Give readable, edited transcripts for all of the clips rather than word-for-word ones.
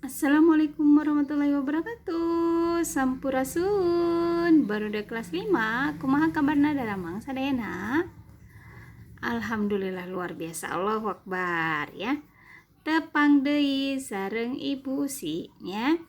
Assalamualaikum warahmatullahi wabarakatuh. Sampurasun. Barudak kelas 5. Kumaha kabarna, daramang sadayana? Alhamdulillah, luar biasa. Allahu Akbar ya. Tepang deui sareng Ibu Usi ya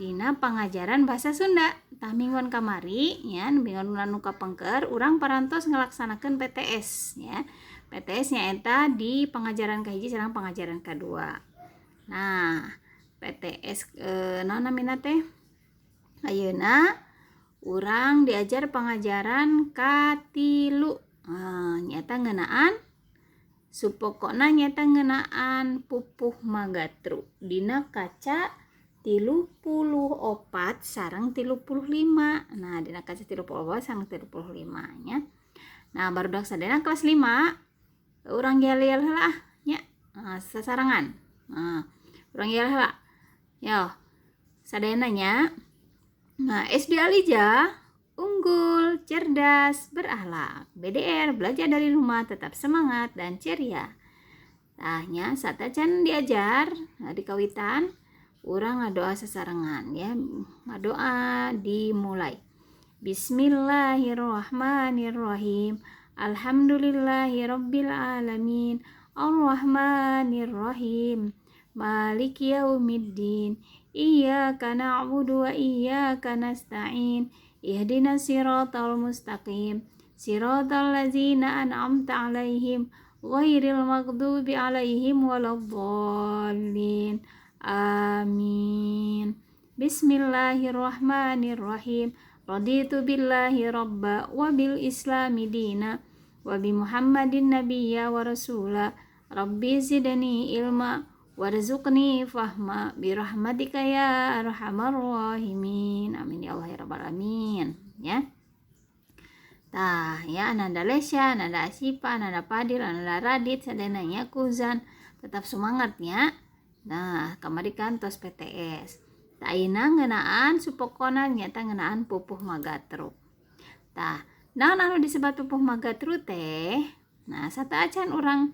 dina pangajaran bahasa Sunda. Tah, mingguan kamari ya, mingguan anu kapengker urang parantos ngelaksanakeun PTS ya. PTS nyaeta di pengajaran kahiji sareng pengajaran kedua. Nah, PTS naon namina teh, ayeuna urang diajar pengajaran katilu. Nah, nyaeta ngeunaan subpokokna nyaeta ngeunaan pupuh magatru dina kaca 34 sareng 35. Nah, dina kaca 34 sareng 35 nya. Nah, barudak sadayana kelas 5, urang yel-yel heula nya. Nah, sasarengan. Nah, urang yel heula. Yo, sadayana nya. Nah, SD Alija unggul, cerdas, berakhlak. BDR, belajar dari rumah, tetap semangat dan ceria. Tah nya, satacan diajar, nah, di kawitan urang ngadoa sasarengan ya. Ngadoa dimulai. Bismillahirrahmanirrahim. Alhamdulillahirabbil alamin. Arrahmanirrahim. Maliki yaumiddin. Iyyaka na'budu wa iyyaka nasta'in. Ihdinas siratal mustaqim. Siratal ladzina an'amta 'alaihim ghairil maghdubi 'alaihim waladdallin. Amin. Bismillahirrahmanirrahim. Raditu billahi rabba wa bil islami dina wa bi Muhammadin nabiyya wa rasula. Rabbi zidni ilma warzuqni fahma birahmatika ya arhamar rahimin. Amin ya Allah ya rabbal alamin ya. Tah ya, Ananda Lesya, Ananda Asipa, Ananda Padil, Ananda Radit, sadayana nya, Kuzan, tetap semangat ya. Nah, kamari kan tos PTS. Tah, ayeuna ngeunaan subpokona nyaeta ngeunaan pupuh magatru. Tah, naon anu disebut pupuh magatru teh? Nah, sateuacan urang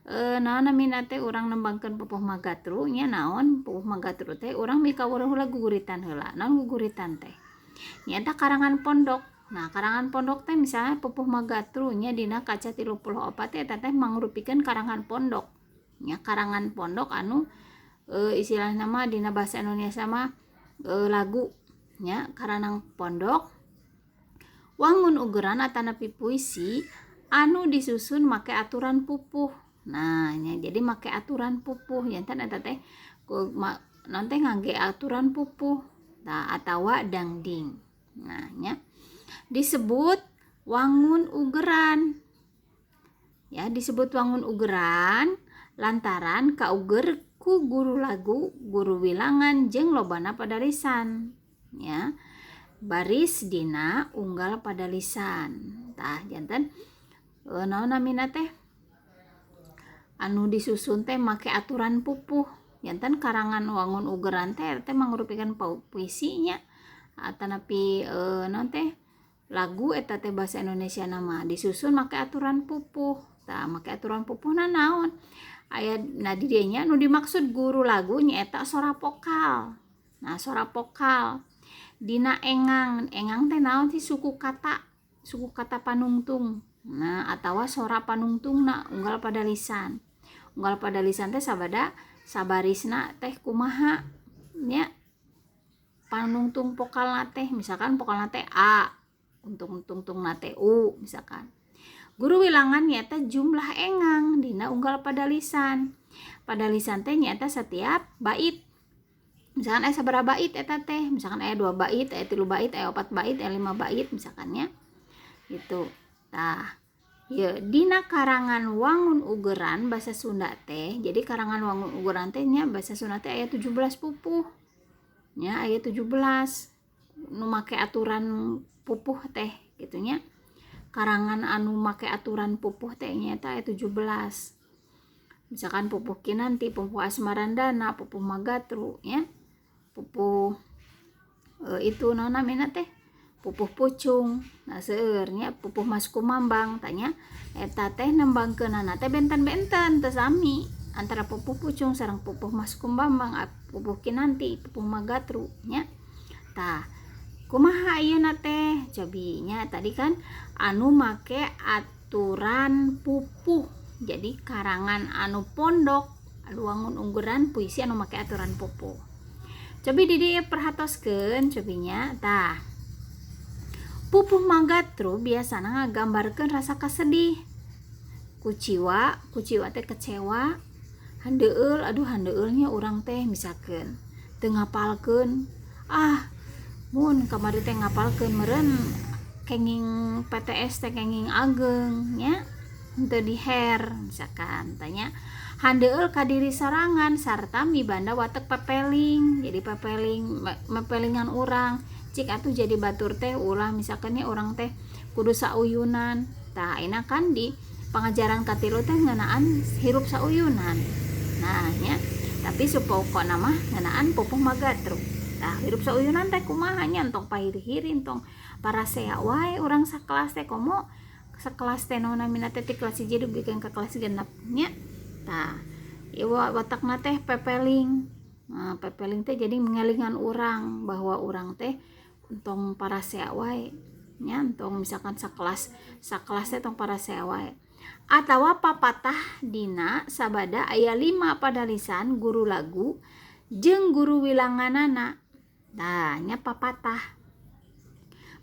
naon namina teh, urang nembangkeun pupuh magatru nya, naon pupuh magatru teh, urang mikawruh heula guguritan heula. Naon guguritan teh? Nyaeta karangan pondok. Nah, karangan pondok teh misalnya pupuh magatru nya dina kaca 34 teh, eta teh mangrupikeun karangan pondok. Nya, karangan pondok anu istilahna mah dina bahasa Indonesia mah lagu nya, karangan pondok wangun ugeran atanapi puisi anu disusun make aturan pupuh. Nah nya, jadi make aturan pupuh, janten eta teh naon teh, ngangge aturan pupuh. Nah, atawa dangding. Nah nya, disebut wangun ugeran ya, disebut wangun ugeran lantaran kauger ku guru lagu, guru wilangan, jeung lobana padalisan ya, baris dina unggal padalisan. Tah, janten naon namina teh, anu disusun teh make aturan pupuh. Janten karangan wangun ugeran teh teh mangrupikeun puisinya atanapi naon teh, lagu eta teh bahasa Indonesia nama, disusun make aturan pupuh. Tah, make aturan pupuh na naon aya. Nah, di dieu nya nu dimaksud guru lagu nyaeta sora vokal. Nah, sora vokal dina engang. Engang teh naon sih? Suku kata, suku kata panungtung. Nah, atawa sora panungtungna unggal padalisan. Unggal padalisan teh sabada sabarisna teh kumaha nya panungtung vokalna teh. Misalkan vokalna teh A, untuk tungtungna teh U misalkan. Guru wilangan nyaeta jumlah engang dina unggal padalisan. Padalisan teh nyaeta setiap bait. Misalkan aya sabaraha bait eta teh, misalkan aya dua bait, aya tilu bait, aya opat bait, aya lima bait misalkan ya gitu. Tah ya, dina karangan wangun ugeran bahasa Sunda teh, jadi karangan wangun ugeran teh nya bahasa Sunda teh aya 17 pupuh nya, aya 17 nu make aturan pupuh teh gitu nya. Karangan anu make aturan pupuh teh nyaeta aya 17, misalkan pupuh kinanti, pupuh asmarandana, pupuh magatru ya, pupuh itu naon namina teh, pupuh pucung. Nah, seueur nya, pupuh maskumambang. Tah nya, eta teh nembangkeunana teh benten-benten, teu sami. Antara pupuh pucung sareng pupuh Mas Kumbambang, pupuh Kinanti, pupuh Magatru nya. Tah, kumaha ayeuna teh? Cobi nya, tadi kan anu make aturan pupuh. Jadi karangan anu pondok wangun ungguran puisi anu make aturan pupuh. Cobi di dieu perhatoskeun cobi nya. Tah, pupuh Magatru biasana ngagambarkeun rasa kasedih, kuciwa, kuciwa teh kecewa, handeueul, aduh handeueulnya urang teh misalkeun teu ngapalkeun, ah mun kamari teh ngapalkeun meureun kenging PTS teh kenging ageng nya, henteu diher misalkan tanya. Handeueul ka diri sorangan sarta mibanda watek pepeling, jadi pepeling mepelingan urang, cik atuh jadi batur teh ulah misalkan nya urang teh kudu sauyunan. Tah, ayeuna kan di pangajaran katilu teh ngeunaan hirup sauyunan. Nah nya, tapi supokona mah ngeunaan pupuh Magatru. Tah, hirup sauyunan teh kumaha nya, entong pahiri-hiri, entong parasea wae urang sakelas teh, komo sakelas teh naon namina teh ti kelas 1 dugikeun ka kelas 6 nya. Tah, ieu watakna teh pepeling. Nah, pepeling teh jadi ngelingan urang bahwa urang teh entong parasea wae nya, entong misalkan sakelas, sakelas teh tong parasea wae. Atawa papatah dina sabada aya 5 padalisan guru lagu jeung guru wilanganana. Tah nya, papatah,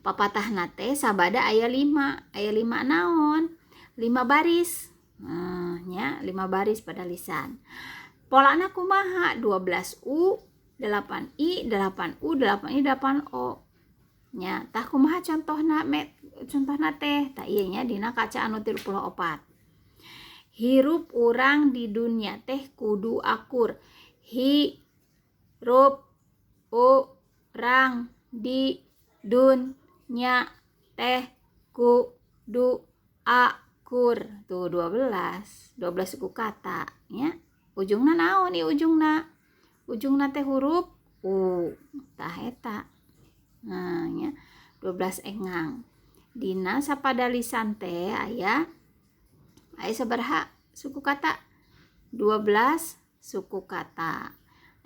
papatahna teh sabada aya 5, aya 5 naon, 5 baris. Nah, nya 5 baris padalisan. Polana kumaha? 12 U, 8 I, 8 U, 8 I, 8 O. Nya, tah kumaha contohna met, contohna teh? Tah ieu nya dina kaca anu 34. Hirup urang di dunia teh kudu akur. Hirup urang di dunia teh kudu akur. Tuh 12, 12 suku kata nya. Ujungna naon ieu ujungna? Ujungna teh huruf U. Tah eta. Nah nya, 12 engang. Dina sapadalisan teh aya sabaraha suku kata? 12 suku kata.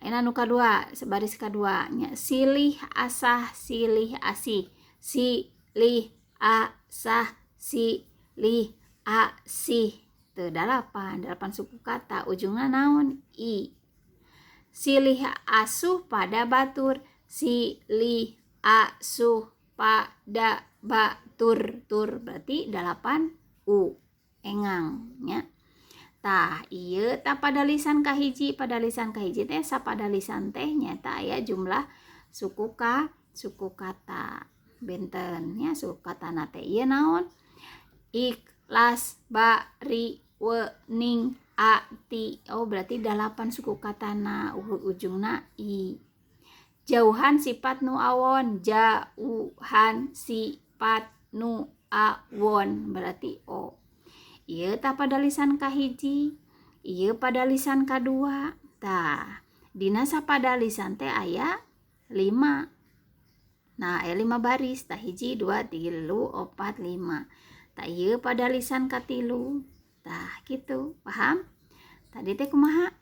Ayeuna nu kadua, baris kadua nya, silih asah silih asih. Silih asah silih asih. Tuh 8, 8 suku kata, ujungna naon? I. Silih asuh pada batur. Silih asuh pada batur, tur berarti 8 U engang nya. Tah ieu tah padalisan kahiji, padalisan kahiji teh sapadalisan teh nyaeta aya jumlah suku ka, suku kata benten nya. Suku katana teh ieu naon? Ikhlas bari wening ati. Oh berarti 8 suku katana, ujungna i. Jauhan sifat nu awon, jauhan sifat nu awon berarti o. Ieu tah padalisan kahiji, ieu padalisan kadua. Tah, dina sapadalisan teh aya 5. Nah, aya 5 baris, tah 1, 2, 3, 4, 5. Tah ieu padalisan katilu. Tah kitu, paham? Tadi teh kumaha?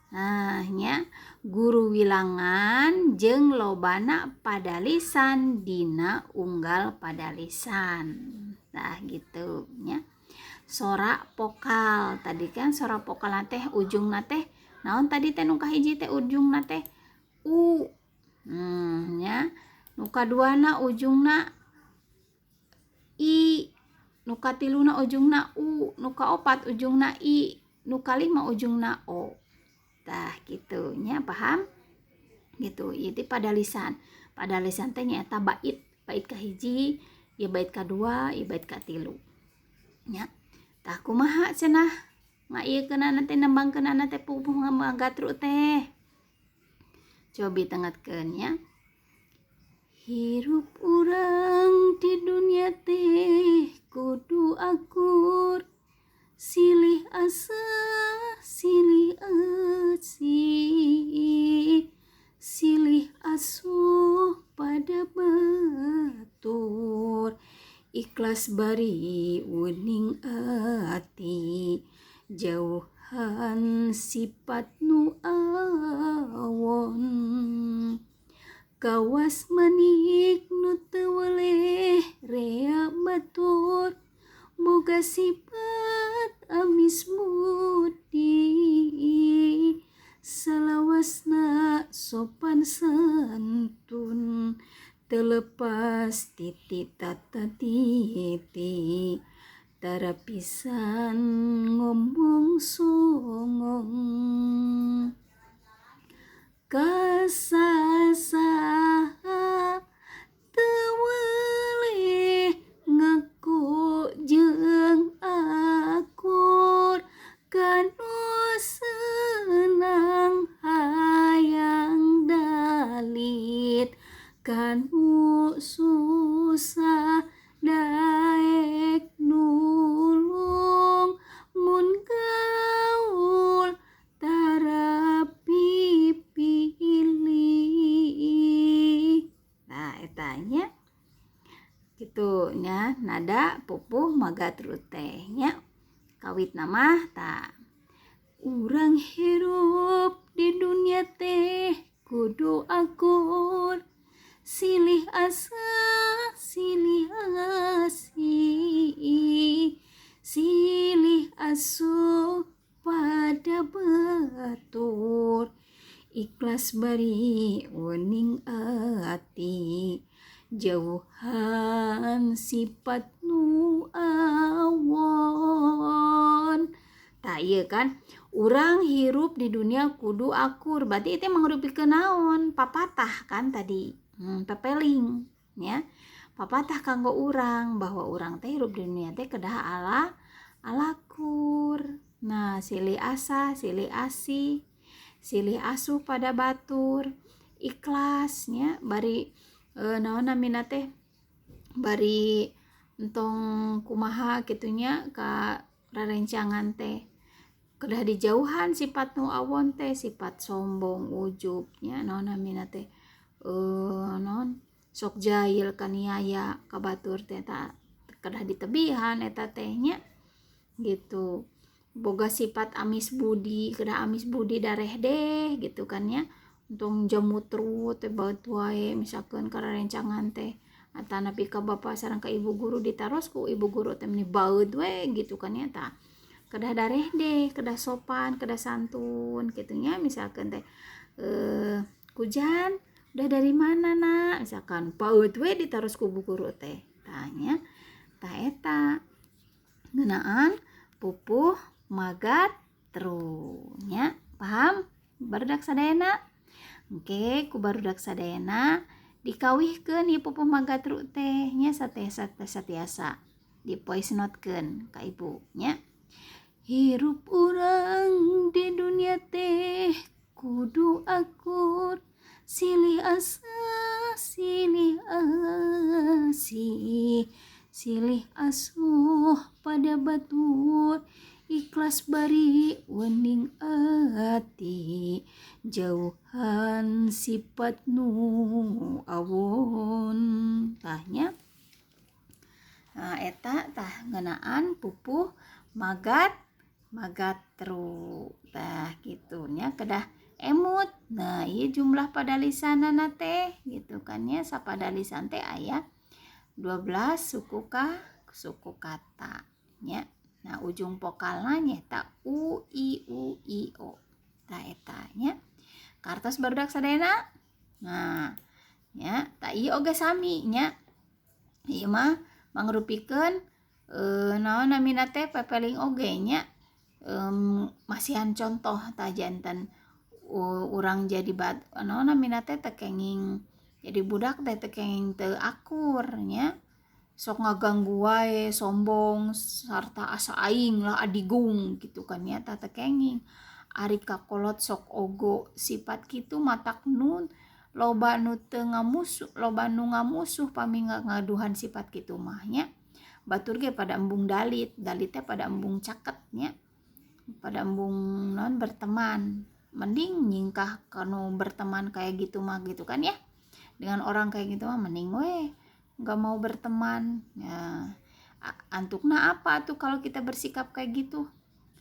Nah nya, guru wilangan jeung lobana padalisan dina unggal padalisan. Tah gitu nya. Sora vokal, tadi kan sora vokal teh ujungna teh naon tadi teh nu kahiji teh ujungna teh u. Nya, nu kaduana ujungna i, nu katiluna ujungna u, nu kaopat ujungna i, nu kalima ujungna o. Tah kitu nya, paham? Gitu. Ieu teh padalisan. Padalisan teh nyaeta bait, bait kahiji, ieu bait kadua, ieu bait katilu. Nya. Tah kumaha cenah ngaieukeunana teh, nembangkeunana teh pupuh Magatru teh? Cobi tengetkeun nya. Hirup urang di dunia teh kudu akur, silih asah silih asih, silih asuh pada batur, ikhlas bari wening ati, jauhan Jauhan sifat nu awon. Kawas manik nu teu weleh rea batur boga sifat amis budi salawasna sopan santun teu lepas ti tata titi tara pisan ngomong songong. Kasasaha teu weleh ngaku jeung akur kanu senang hayang dalit kanu susah daek nulung mun gaul tara pipilih. Nah eta nya kitu nya nada pupuh magatru teh nya kawitna mah tah urang hirup di dunia teh kudu akur silih asah silih asih silih asuh pada batur ikhlas bari wening ati jauhan sifat nu awon. Tah ieu kan urang hirup di dunia kudu akur berarti itu mangrupikeun naon papatah kan tadi pepeling ya papatah kanggo urang bahwa urang teh hirup di dunia teh kedah ala alakur. Nah silih asah silih asih silih asuh pada batur ikhlasnya bari naon namina teh bari entong kumaha kitunya ka rerencangan teh kedah dijauhan sifat nu awon teh sifat sombong ujubnya naon namina teh naon sok jahil kaniaya ka batur teh ta kedah ditebihan eta teh nya gitu. Boga sifat amis budi kedah amis budi dareh deh gitu kan nya entong jamutrut teh baeut wae misalkeun ka rerencangan teh atanapi ka bapa sareng ka ibu guru ditaros ku ibu guru teh meni baeut we gitu kan nya tah kedah dareh deh kedah sopan kedah santun kitu nya misalkeun teh kujan udah dari mana nak misalkan baeut we ditaros ku bu guru teh tah nya tah eta ngeunaan pupuh magatru nya paham barudak sadayana. Oke ku barudak sadayana dikawihkeun ieu pupuh magatru teh nya satiasa di voice note-keun ka ibu nya. Hirup urang di dunia teh kudu akur silih asah silih asih silih asuh pada batur ikhlas bari wening ati jauhan sifat nu awon. Tah nya nah eta tah ngeunaan pupuh magatru tah kitu nya kedah emut. Nah ieu jumlah padalisanana teh gitu kan nya sapadalisan teh aya 12 suku kata nya. Nah ujung vokalna nyaeta u i u i o tah eta nya kartos barudak sadayana. Nah nya tah ieu oge sami nya ieu mah mangrupikeun naon namina teh pepeling oge nya masihan contoh tah janten urang jadi naon namina teh teu kenging jadi budak teh teu kenging teu akur nya sok ngaganggu wae sombong sarta asa aing lah adigung gitu kan nya tah teu kenging. Ari kakolot sok ogo sifat kitu matak nu loba nu teu ngamusuh loba nu ngamusuh pami ngaduhan sifat kitu mah nya. Batur ge pada embung dalit dalit teh pada embung caket nya pada embung naon berteman mending nyingkah kanu berteman kayak gitu mah gitu kan ya. Dengan orang kayak gitu mah mending we nggak mau berteman ya. Antukna apa tuh kalau kita bersikap kayak gitu?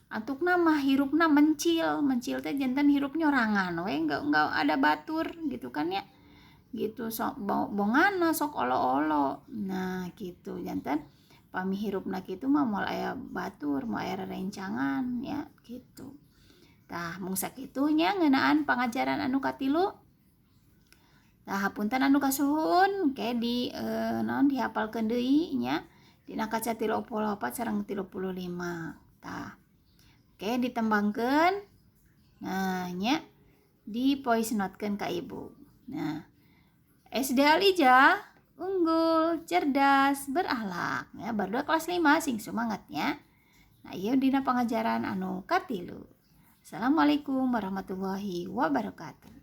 Antukna mah hirupna mencil, mencil teh janten hirup nyorangan we, enggak ada batur gitu kan ya. Gitu sok bongana sok olo-olo. Nah gitu janten pami hirupna kitu mah moal aya batur, moal aya rerencangan ya gitu. Tah mung sakitu nya ngeunaan pangajaran anu katilu. Tah hapunten anu kasuhun ke di naon dihafalkeun deui nya dina kaca 34 sareng 35. Tah oke ditembangkeun. Nah nya di voice note-keun ka ibu. Nah SD Alijah unggul, cerdas, berakhlak ya, baru kelas 5 sing semangat ya. Nah ieu dina pangajaran anu katilu. Assalamualaikum warahmatullahi wabarakatuh.